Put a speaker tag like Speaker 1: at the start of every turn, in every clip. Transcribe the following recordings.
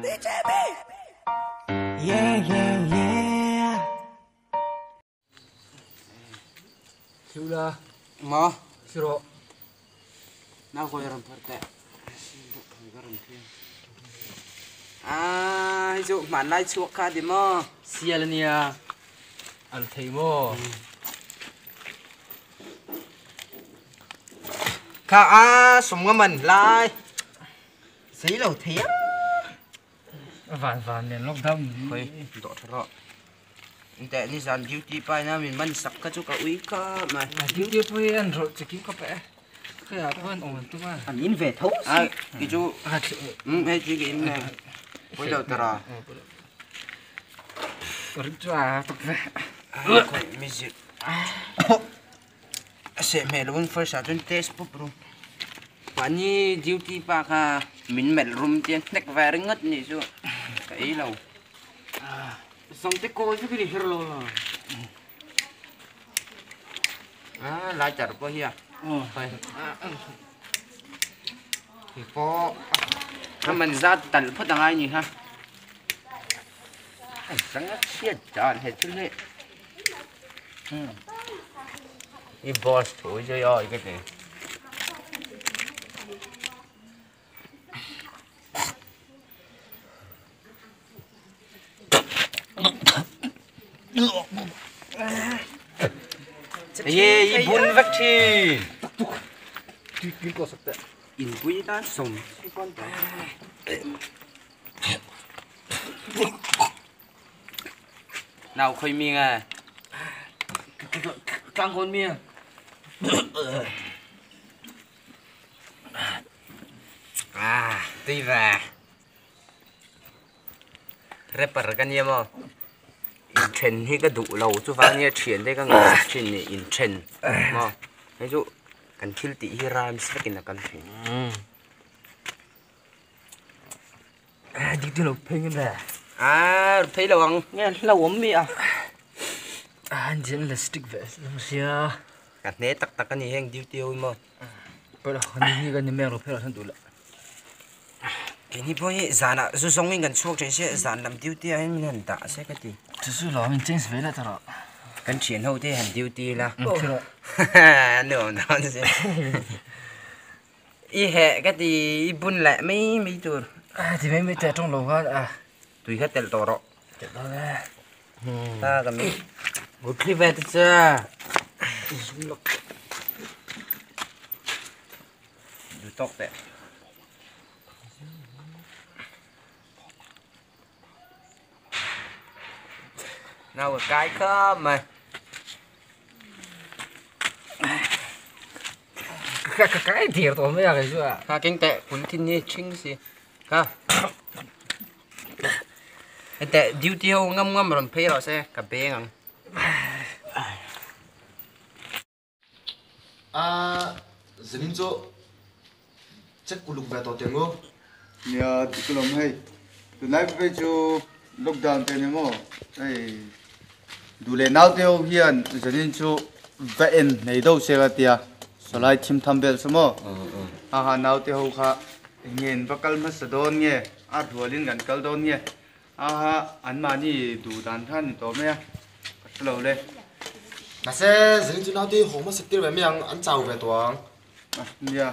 Speaker 1: Yeah yeah yeah.
Speaker 2: Siula.
Speaker 3: Ma.
Speaker 2: Siro.
Speaker 3: Na ko yaran phar te. À, dụ mà lai chuộc kha thì mò.
Speaker 2: Sia nia. Al thei mo.
Speaker 3: Kha a sum nga man lai. Giấy lầu thế.
Speaker 2: Van van nen lockdown.
Speaker 3: Khoi, do thro. Tệ ni zan duty pai na min man sak ka chu ka ui ka mà.
Speaker 2: Duty pui an ro chikim ka pe. Cái à tôi ổn tu mà.
Speaker 3: Anh in về thấu. À, cái chú. Ừ, hay chú cái in này. Bây giờ tara.
Speaker 2: Rik chu à tuk ve.
Speaker 3: Khoi mi zit. Sẽ mẹ luôn first à test pop ro. Pani duty pa kha min mel room tiền nek ve ringat ni chu. Cái ý lâu.
Speaker 2: Xong te ko chu cái her lo la.
Speaker 3: À, lại chả được hia. Phải. Thì có. Mình ra tận phút đằng ai nhỉ ha? Sáng chết chán hết chứ này. Cái boss thôi chơi ơi cái này. Ye, bun vắc chi. In quý ta sùng con ta. Nào khơi miệng à.
Speaker 2: Căng con miệng.
Speaker 3: À, tuy về. Rapper cái gì mà. In chen hi cái đủ lâu chú phá nghe chuyện đây cái người chuyện này in chen mà ví dụ cần thiếu tí hi ram sẽ cái là cần phải
Speaker 2: à đi đi lâu phê nghe
Speaker 3: à thấy lâu không nghe lâu ốm mi à
Speaker 2: à anh diễn là stick về làm sao
Speaker 3: cái này tắc tắc cái này hàng tiêu tiêu mà
Speaker 2: bây giờ anh đi cái này mẹ rồi phải là thằng đủ lại
Speaker 3: cái này bây giờ là dù sống mình gần chuộc trên xe giờ làm tiêu tiêu anh mình đả xe cái gì
Speaker 2: chỉ là lo mình change về lại thôi
Speaker 3: cần chuyện hậu thì hành tiêu tiêu là nửa đó chứ y hệ cái gì bún lại mấy mấy tur
Speaker 2: à thì mấy mấy trẻ trong lầu à
Speaker 3: tùy hết tiền tổ rồi ta cầm một clip về chứ đủ tóc đấy. Nào cái cơ mà
Speaker 2: cái thiệt tôi mới cái chứ à
Speaker 3: kinh tệ cuốn thiên nhiên chính gì ha tệ duty hô ngâm ngâm rồi phê rồi xe cà phê ngang
Speaker 4: à giờ cho chắc cũng lục về tàu tiền không?
Speaker 5: Nhà thì cũng làm hay từ nay về cho lockdown tiền mà đây đủ lệ nào tiêu hiện giờ nên cho vẹn này đâu sẽ là tiền số lại chim thăm bel số mà à hà nào tiêu kha nghiền và kalma sadon nghe à rualin gan kal don nghe à ha ăn mà ni đủ đàn than ni to mẹ lâu lên
Speaker 4: mà sẽ giờ nên cho nào tiêu hồng mà sẽ tiêu về miệng ăn cháo về tuồng
Speaker 5: à nha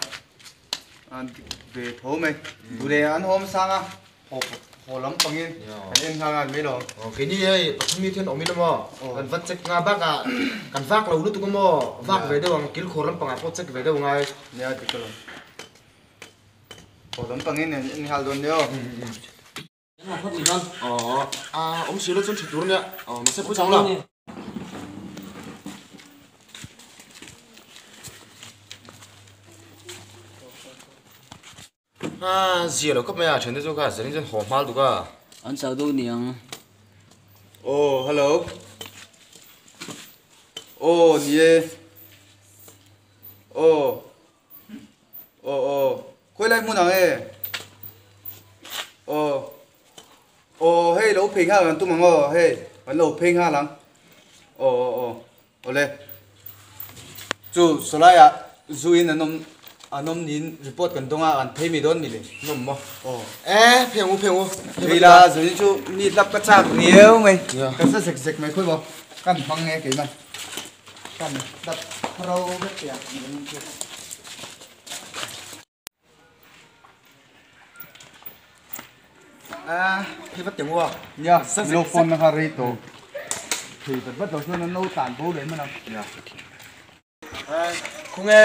Speaker 5: ăn về thố mày đủ lệ ăn hôm sang à hồ hồ lắm bằng yên anh em hàng mấy đồng
Speaker 4: cái gì ấy bắt mi thiên ôm mà cần vắt check nga bác à cần vác lâu nữa tụi con mò vác về đâu bằng kil khổ lắm bằng à có check về đâu ngay
Speaker 5: nha thì cái hồ lắm bằng yên này anh hàng luôn đấy
Speaker 4: à ông xíu nó chân chụp luôn nhá nó sẽ phút cháu là à gì là cấp mấy à chuyện đấy cho cả giờ nên hổ mal được à
Speaker 2: anh sao đâu nhỉ?
Speaker 5: Oh hello oh nhé oh oh oh quay lại muốn nào ấy oh oh hey lão phình ha tôi mà ngồi hey vẫn lão phình ha lắm oh oh oh oh lê chú số lại à chú in là nông An awm niin report kan dawng a, an phei mai dawn mi le?
Speaker 4: Nawm maw? Aw. E, phei ang u, phei ang u.
Speaker 5: Phei la, zanin chu mi hlap ka chak riau mai. Ka sa zek zek mai khawi maw? Kan hmang nge keimah? Kan hlap ro vek teh ang zanin chu.
Speaker 4: A, phei vat teh ang u a.
Speaker 5: Nia, lo phone na kha rei tawh. Phei vat vat lo chuan an lo tlan bo leh hman ang.
Speaker 4: Nia. Khawnge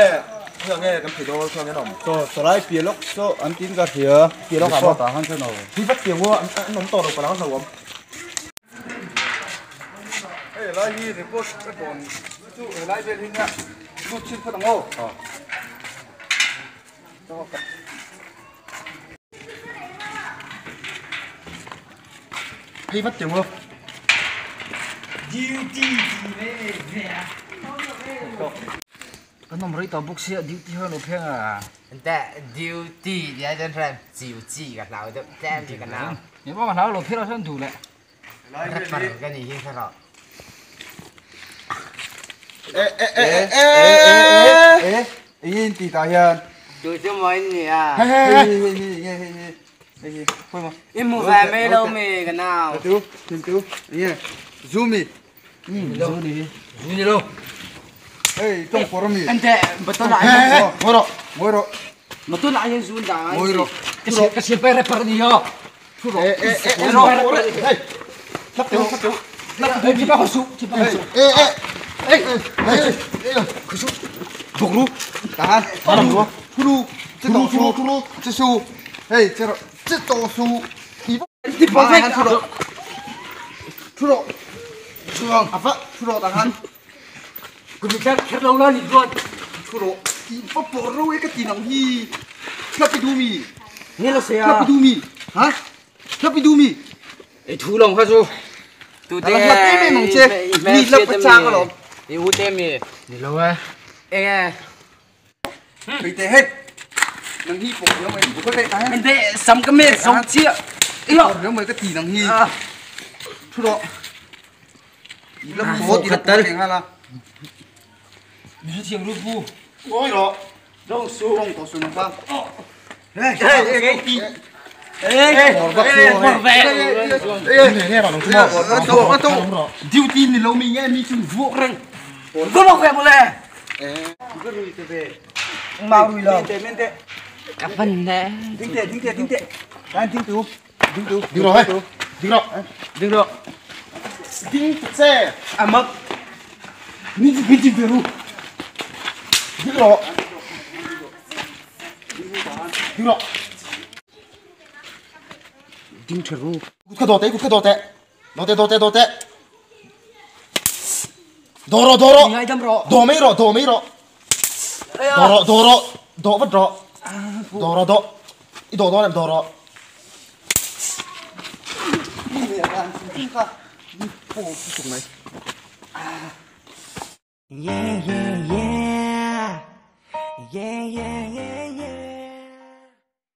Speaker 4: khawiah nge kan phei dawn khawiah nge an awm?
Speaker 5: Chaw chawlai piah lawk saw an tin ka hria.
Speaker 4: Piah lawk ah maw?
Speaker 5: Tah khan chuan aw.
Speaker 4: Hi vat piah ngua an awm tawh lo palang hlauh awm.
Speaker 5: Hei helai hi report ka dawn chu helai vel hi nia lut chhin phawt ang aw.
Speaker 4: Phei vat teh u.
Speaker 2: Duty ti ve ve a. Kan awm rei tawh bawk sia duty ho lo pheng a.
Speaker 3: Ente duty ti ai chuan hre chiu chi ka hlau deuh tlem chi ka nau.
Speaker 2: Ni pawh ka hlau lo phir a chuan duh leh.
Speaker 3: Rapper ka nih hi hre rawh.
Speaker 5: E e e e e e eng in ti tah hian.
Speaker 3: Tu chu maw in ni a.
Speaker 5: Hei hei hei hei hei hei hei hei khawi maw.
Speaker 3: I hmu ve mai lo mi ka nau.
Speaker 5: Tu thin tu eng nge zu mi.
Speaker 2: Zu ni zu ni lo.
Speaker 5: Hei tawng pawr ami.
Speaker 3: Ente bottle ah hian.
Speaker 4: Ngawi rawh.
Speaker 5: Ngawi rawh.
Speaker 3: Bottle ah hian zu an dah ngai.
Speaker 5: Ngawi rawh.
Speaker 2: Ka siam pai rapper ni ho.
Speaker 5: Thu rawh.
Speaker 4: E e e e hei. Hlap teh u hlap teh u.
Speaker 2: Hei thi pa khaw suh thi pa khaw suh.
Speaker 4: E e e e e khaw suh. Bawk ru.
Speaker 5: Tahan.
Speaker 4: Tahan ru.
Speaker 5: Thu ru. Che tawh su.
Speaker 4: Thu ru.
Speaker 5: Che su. Hei che rawh. Che tawh su.
Speaker 2: Ti pa vek.
Speaker 5: Thu rawh. Thu rawh. Thu rawh.
Speaker 4: Apa.
Speaker 5: Thu rawh tahan.
Speaker 2: Kut mi kher lo la ni chuan.
Speaker 5: Thu rawh. I va pawh ro e ka ti nang hi. Hlap i du mi.
Speaker 2: Nge lo se a.
Speaker 5: Hlap i du mi. Ha? Hlap i du mi.
Speaker 2: Ei thu long kha chu.
Speaker 3: Tu te.
Speaker 5: Hlap em em ang che. Mi hlap ka chang alawm.
Speaker 3: I u te mi.
Speaker 2: Ni lo e.
Speaker 3: Eng e.
Speaker 5: Hei te hei. Nang hi pawh riau mai. Khawi te tahan.
Speaker 3: Ente sam ka me zo chia.
Speaker 5: Ilo. Riau mai ka ti nang hi. Thu rawh. I lam pawh ti lam pawh leh nghal a.
Speaker 2: Mi hrethiam ru pu.
Speaker 4: Ngawi rawh.
Speaker 5: Dong su. Dong tawh su nang kha.
Speaker 2: Hei hei hei.
Speaker 5: Duty ni lo mi nge mi chu vuak reng.
Speaker 2: Vuak bawk ve mawle. Mau rui lo.
Speaker 5: Ding te men te.
Speaker 3: Ka van ne.
Speaker 5: Ding te ding te ding te. Kan ding tu. Ding tu.
Speaker 4: Ding rawh hei. Ding rawh.
Speaker 2: Ding rawh.
Speaker 4: Ding che.
Speaker 2: Amak. Ni chi bin chi ve ru.
Speaker 4: Ding rawh. Ding rawh.
Speaker 3: Ding tha ru.
Speaker 4: Kut kha dawh teh kut kha dawh teh. Dawh teh dawh teh dawh teh. Dawh rawh dawh rawh.
Speaker 2: Ngai dam rawh.
Speaker 4: Dawh mai rawh dawh mai rawh. Dawh rawh dawh rawh. Dawh vat rawh. Dawh rawh dawh. I dawh dawn em dawh rawh.
Speaker 1: Yeah, yeah.